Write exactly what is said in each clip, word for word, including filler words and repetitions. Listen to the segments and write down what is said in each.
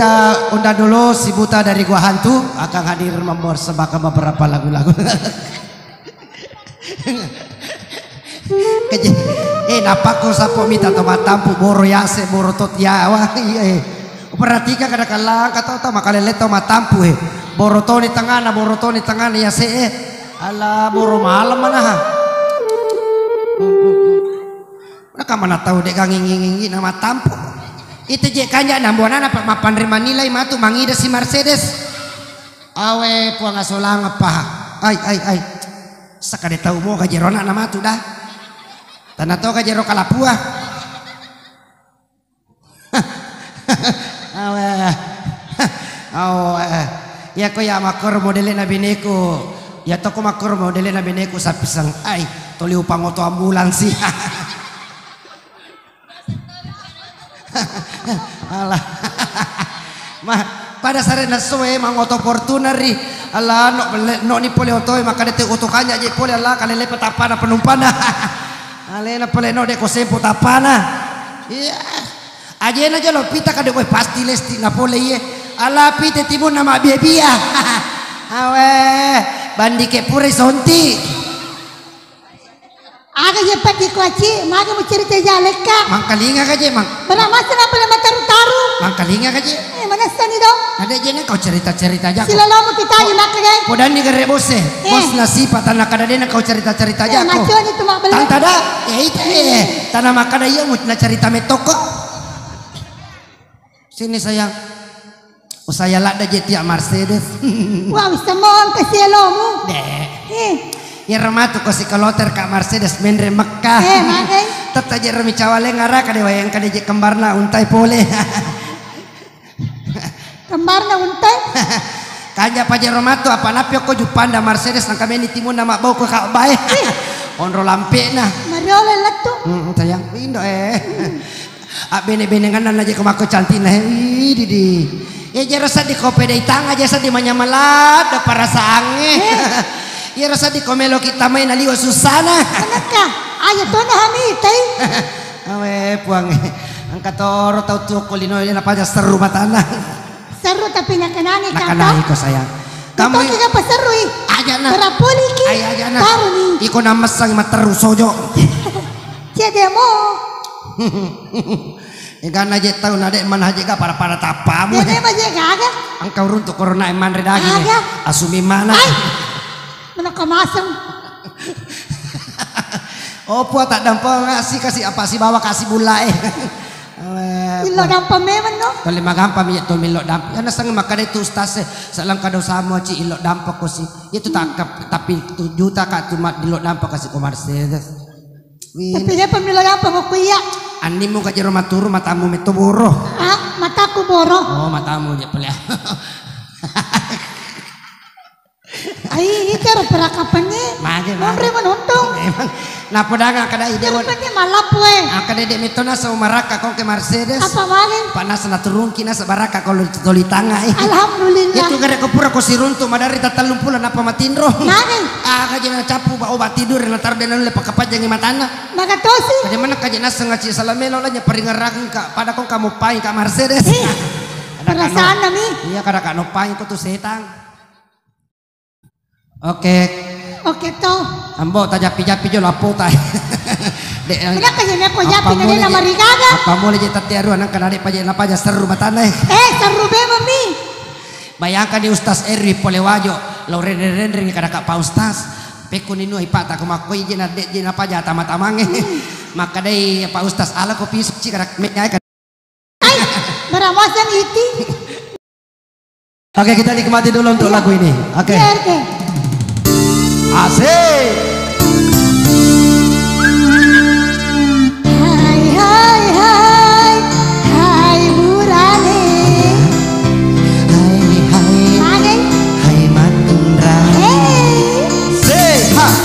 Kita undang dulu si Buta dari Gua Hantu akan hadir mempersembahkan beberapa lagu-lagu. Keje-, eh, napakko sappo mita to matampu, boro yase, boro to tiawa, iya, eh. Perhatikan kada kalangka to, to makalele to matampu, eh. Boro toni tengana, boro toni tengana yase, eh. Ala boro malam mana, ha? Maka mana tau dek gangi-ngingi na matampu. Itu je kanja na bonana pa mapanri manilai matu mangida si Mercedes. Awe, Puang asolang apa? Ai, ai, ai. Sakade tau mo kajero na matu dah. Tana to kajero kalapua. Awe. Awe. Iya ko ya makkoro modele na bineku. Ya toko makkoro modele na bineku sapisang. Ai, toli upangoto ambulansi. Alah. Ma, pada sare nesso e mangoto Fortuner ri. Alah, no, le-, no ni pole oto e, makkada te oto kanya je pole, alah, kalele petapana penumpana. Alena pole no de ko sempo tapana. Iya. Ajena jolo pita kade we pasti lesti na pole iye. Alah, pite timunna mabbia-bia. Awe, bandike pura sonti. Aga je peddi ko aci, maga mu cerita jalekka. Mangkalinga ka je, mang-, Bara masa na pale mataru-taru. Mangkalinga ka je. Eh, manessani dong. Ada je na kau cerita-cerita jako. Silolomu kita di makka, geng. Podanni gare bose. Eh. Bos nasipa tanah kada dena kau cerita-cerita jako. Eh, maconi tu mak beli. Tanta da. Eh, itu, eh. Tanah makada iya mu na cerita metoko. Sini sayang. Oh, saya ladda je tia Mercedes. Wah, bisa mong ke sielomu. Deh. Eh. Iyaro matu ko sikoloter ka Mercedes menre Mekka. Eh, magai. Tetta je remi cawale ngaraka de wayang kade je kembarna untai pole. Kembarna untai? Kanja pajero matu apa napi ko jupanda Mercedes nangka meni timunna mabbau ko ka bae. Ih. Onro lampena. Mariole lettu. Hmm, sayang. Indo, eh. Abbene-benenganna na je ko makko cantikna, he. Wih, didi. Eh, jero seddi ko pede itang aja seddi manyamalat do perasaange. Eh. Iyaro seddi ko melo kita mai na liwa susana. Kenaka? Aja tona hami tai. Awe, Puang. Engka toro tau tuo ko lino ile napaja seru matana. Seru tapi nakenani. Nakenani ko sayang. Kamu. Kamu ki apa seru i? Aja na. Berapa liki? Ayo aja na. Baru ni. Iko namessang matteru sojo. Cedemo. Egana je tau na dek mana je ga pada-pada tappamu. Cedemo je gaga. Engka uruntu corona e manre daging. Aga. Asumi mana? Ai. Mana kemasem. Oh, Puang, tak dampeng, kasi, kasi apa si bawa kasi bulae. Illo gampang memang no. Tole magampang mi to millo dampang. Ya naseng makkada itu ustaz e, salangka dosamu aci illo dampang ko si. Itu tak tapi tu juta ka tu mat illo dampang kasi ko Mercedes. Win. Tapi dia pemillo gampang ko iya. Animmu ka jero maturu matamu metto boro. Ah, mataku boro. Oh, matamu je pole. Ai, itaro perakapangnge. Mage, mage. Monre manontong. Memang. Napodanga kada ide. Itaro penne malapue. Kada de metto nasa umaraka ko ke Mercedes. Apa mage? Panas naturungki nasa baraka ko toli tanga e. Alhamdulillah. Itu gare ko pura ko siruntu madari tatallung pulo napa matinro. Mage? Aga jena capu ba obat tidur na taro dena nulle pakapajjangi matana. Maka tosi. Kada mana kaje naseng aci salamelo lanya paringerakeng ka pada ko kamu pai ka Mercedes. Ih, perasaan nami. Iya kada ka no pai ko tu setang. Oke. Oke to. Ambo tajappi-jappi jo lapota. Dek. Kenapa jadi aku jappi apa dari mulai nama je, rigaga? Apa mulai je tatti aru anang kana dek paje napa aja seru matana e. Eh, seru be mami. Bayangkan di Ustaz Erwi pole wajo lo renreng-renreng kada ka Pak Ustaz. Pekko ninu ipata ko makko ije na dek je napa aja tama-tamange. Makadai Pak Ustaz ala ko pisuk ci kada me. Ai, baramasang iti. Oke, kita nikmati dulu untuk lagu ini. Oke. Iya, oke. Asik. Hai, hai, hai, hai, burane. Hai, hai, hai, matunra. Hey. Say hi.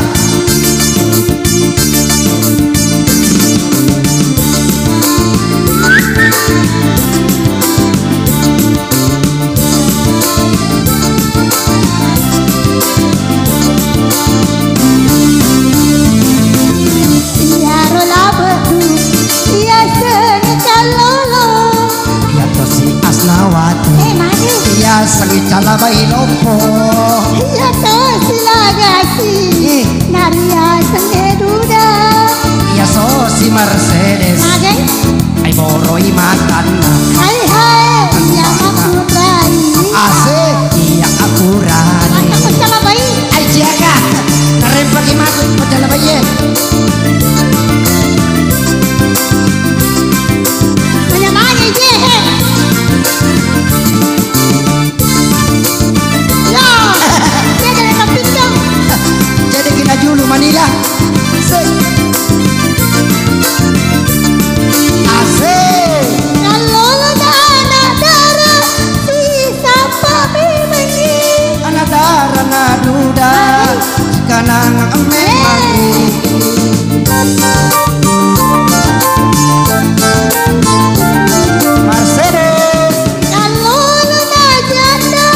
Mercedes. Kallolo na janda,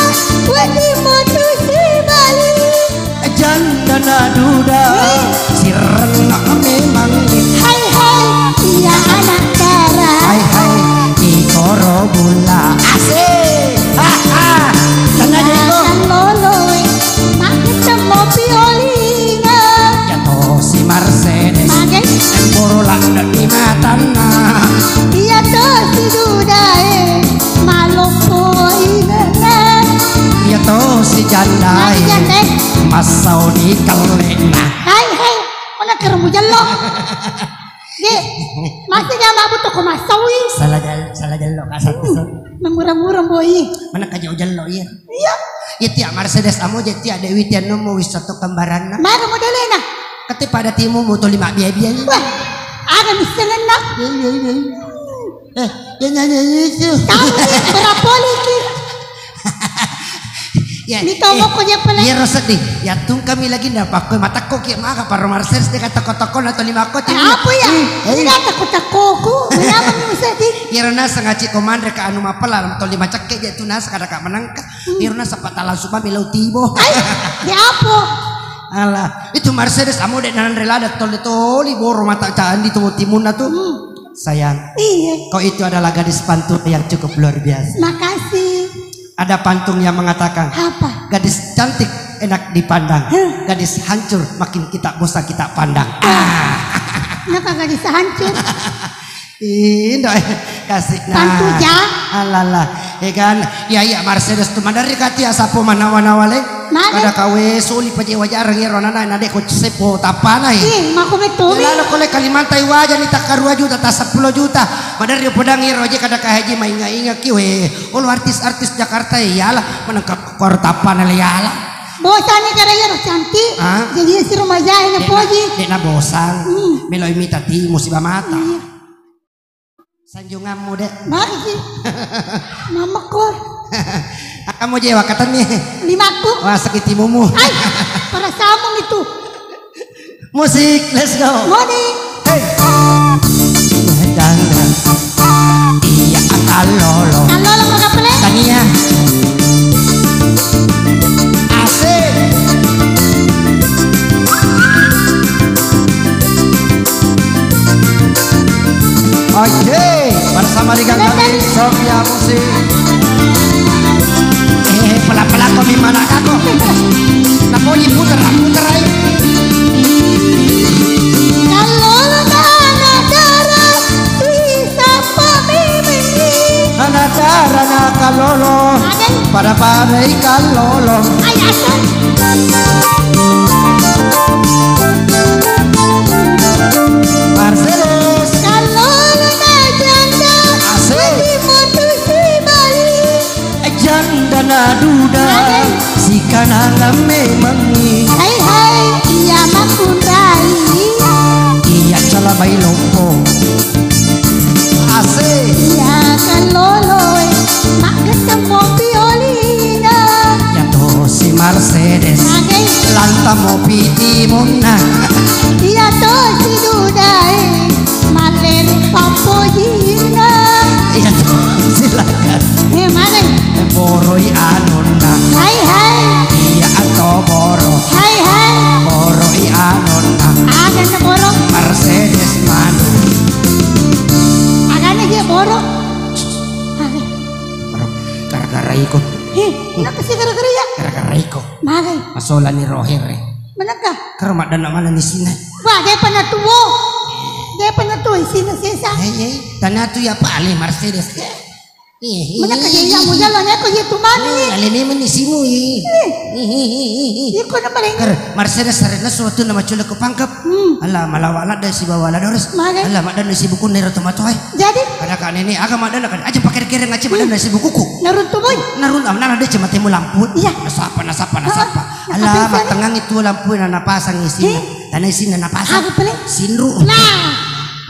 wedding motusi bali. Janda na duda, sirna memang. Hai, hai, iya anak dara. Hai, hai, ikoro bulla. Asik. Ha, ha. Tenang, Jeko. Kallolo, makkeda mopi olinga. Iya tosi Mercedes. Magai. Emboro ladde di matanna. Iya tosi dudae. Maloppo inenna. Iya tosi jandae. Magai, jande. Massau di kellena. Hai, hai. Ona kero mujello. Ge, masih dia mabut toko masawi. Salah jel-, salah jello, Kak, satu. Hmm, mengurang-urang, boy. Mana kaja ujello, iya. Iya. Iya, tia Mercedes amo je tia Dewi tia nomo wisata kembaranna. Mana modelena? Kete pada timu moto lima biaya-biaya. Wah, ada misengenna. Iya, iya, iya. Eh, dia nyanyi itu. Kami berapa lagi? Ya, mito eh, moko je pale. Iya, ro sedih. Ya, tung kami lagi nda pakko matakko ki maga paro Mercedes de kata kota kona to lima kota. Apa ya? Eh, eh. Ini kata kota koku. Kenapa mi sedih? Iya, ro nasa ngaci komandre ka anu mapela to lima cekke je tu nasa kada ka menangka. Hmm. Iya, ro nasa patala suba milau tibo. Ai, ya apa? Alah, itu Mercedes amo de nanre lada toli-toli boro mata candi tu timunna tu. Hmm. Sayang, iya, kau itu adalah gadis pantura yang cukup luar biasa. Makasih. Ada pantun yang mengatakan, apa? Gadis cantik enak dipandang, hah? Gadis hancur makin kita bosan kita pandang. Ah. Kenapa gadis hancur? Indo, eh, kasih. Nah. Pantun ja. Alalah, ya kan? Ya, iya, Mercedes tu madari kati asapo manawa-nawa le. Mane? Kada kawe soli paje wajareng ero nana na de ko sepo tapana, eh. Ih, mako betul. Ya, lalu kole Kalimantan waja ni tak dua juta, tak sepuluh juta. Madari podang ero je kada ka haji mainga-inga ki we. Olo artis-artis Jakarta, eh, iyalah menengka kor tapana le iyalah. Bosan ni kada ero cantik. Ah? Jadi si rumah jahit na poji. Dek na bosan. Hmm. Melo imita ti musibah mata. Iya. Sanjunganmu, Dek. Mari ki. Mamekko. Kamu je wakatenni. Limakku. Wah, sakit timumu. Ai, para samung itu. Musik, let's go. Moni. Hey. Dangdang. Iya, kallolo. Kallolo, maka pele. Tania. Asik. Oke, bersama dengan kami, Sofia Musik. Eh, pela-pela ko mi mana kako. Napo ni puter, puter ai. Kallolo na dara, sisappa memeng. Ana dara na kallolo. Pada-pada i kallolo. Ai, asal. Marcellus. Kallolo na janda. Asik. Wedding motusi bali. Janda na duda. Asik. Sikanangan memengngi. Hai, hai, iya makkunrai. Iya cala bai lompo. Asik. Iya kalloloe, maggette mopi olinna. Iya tosi Mercedes. Magai. Lanta mopi timunna. Iya tosi dudae, malleri pappojinna. Iya tosi laga. Eh, magai. Boroi anunna. Hai, hai. Iya atau boro. Hai, hai. Boroi anunna. Ada na boro. Mercedes manu. Agana je boro. Hai. Gara-gara iko. Heh, kenapa sih gara-gara ya? Gara-gara iko. Magai. Masolani rohere. Manakah? Karo maddana mana ni sina. Wah, dia pernah tua. Dia pernah tua sina sesa. Hei, hei. Tanya tu ya paling Mercedes. Iya, iya, mana iya, kerja iya, iya. Mau jalan ya, kok gitu mani? Hmm, ale memang isimu, iya. Iya, kok nampak ini? Ker, Mercedes sarena suatu nama cule ke pangkep. Hmm. Alah, malawa ladda sibawa ladores. Magai. Alah, maddana si buku nero tomato, eh. Jadi? Kada ka nenek, aga maddana kan? Aja pakai kere ngaci maddana si bukuku. Naruntu boy. Narun, am, nara dece matemu lampu. Iya. Nasapa, nasapa, nasapa. Alah, matengang itu lampu na napasang isina. Heh? Tana isina napasang. Aga pale? Sinru. Nah,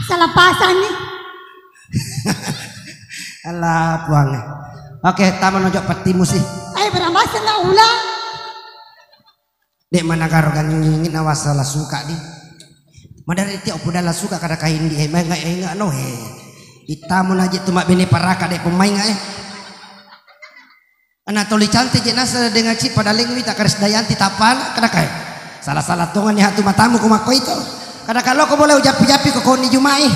salah pasang nih. Alah, Puang. Oke, tama nojo petimu sih. Ayo, berambasa nggak ulang. Dek managaro gangingi nawasa la suka di. Madari tiap udah la suka kada kaindi, eh, main nggak, eh, nggak, no, eh. Itamu naji tu mak bene paraka dek pemain nggak, eh. Anak toli cantik je nasa dengan cik pada lengwi tak karis dayanti tapan kada kai. Salah-salah tongan ni hatu matamu ko makko itu. Kada kalau ko boleh ujapi-japi ko koni jumai.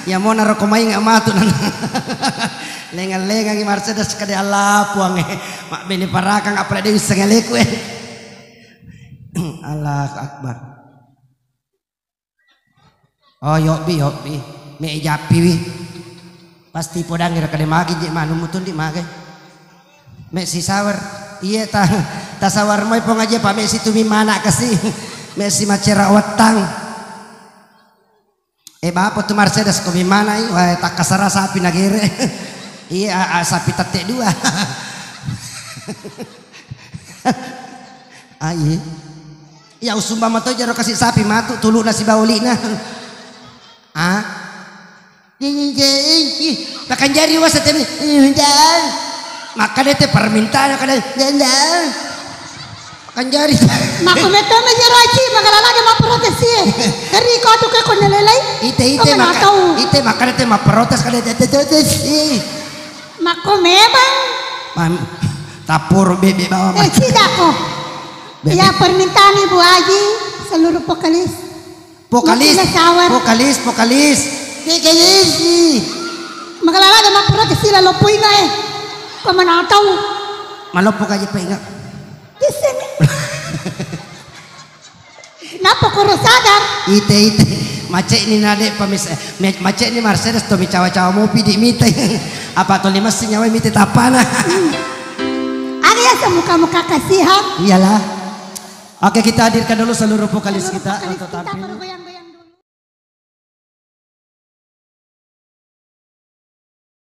Ya mona roko mai nggak matu nan. Lengang-lengang Mercedes kade Allah puang, eh. Mak bene parakang apalagi dewi sengeleku, eh. Allahu Akbar. Oh, yobbi, yobbi. Me jappi wi. Pasti podang ira kade magi je manu mutun di mage. Me si sawer. Iya ta, ta sawer mai pong aja pa me si tumi mana kasi. Me si macera wettang. Eh, bapa tu Mercedes ko mi mana i? Wah, takkasara sapi nagere. Iya, a, a, sapi tette dua. Ah, iya. Ya usumba mato jaro kasi sapi matu tulu nasi baulina. Ah. Pakanjari wasa temi. Makkada te permintaan kada. Pakanjari. Makko metto me jero aci, magala lagi mapprotes, eh. Dari kau tuh kayak kau nilai. Ite, ite, Kau mana maka-, tahu? Ite makkada te mapprotes kada te, te, te, te, si. Makko memang. Mam, tapur bebe bawa Eh, tidak kok. Bebe. Ya, permintaan Ibu Aji, seluruh vokalis. Vokalis, Makkeda sawer. Vokalis, vokalis. Vokalis. Magalala de mappura ke sila lopoi ngai. Ko mana tau. Maloppo kaje pe inga. Di sini. Napa koro sadar? Ite, ite. Macet ni nade pamis, me-, macet ni Mercedes to mi cawa-cawa mopi di mite. Apa to lima si nyawa mite tapana. Ada ya semuka-muka kasihan. Iyalah. Oke, kita hadirkan dulu seluruh vokalis Seluruh kita vokalis untuk kita tampil. Baru goyang-goyang.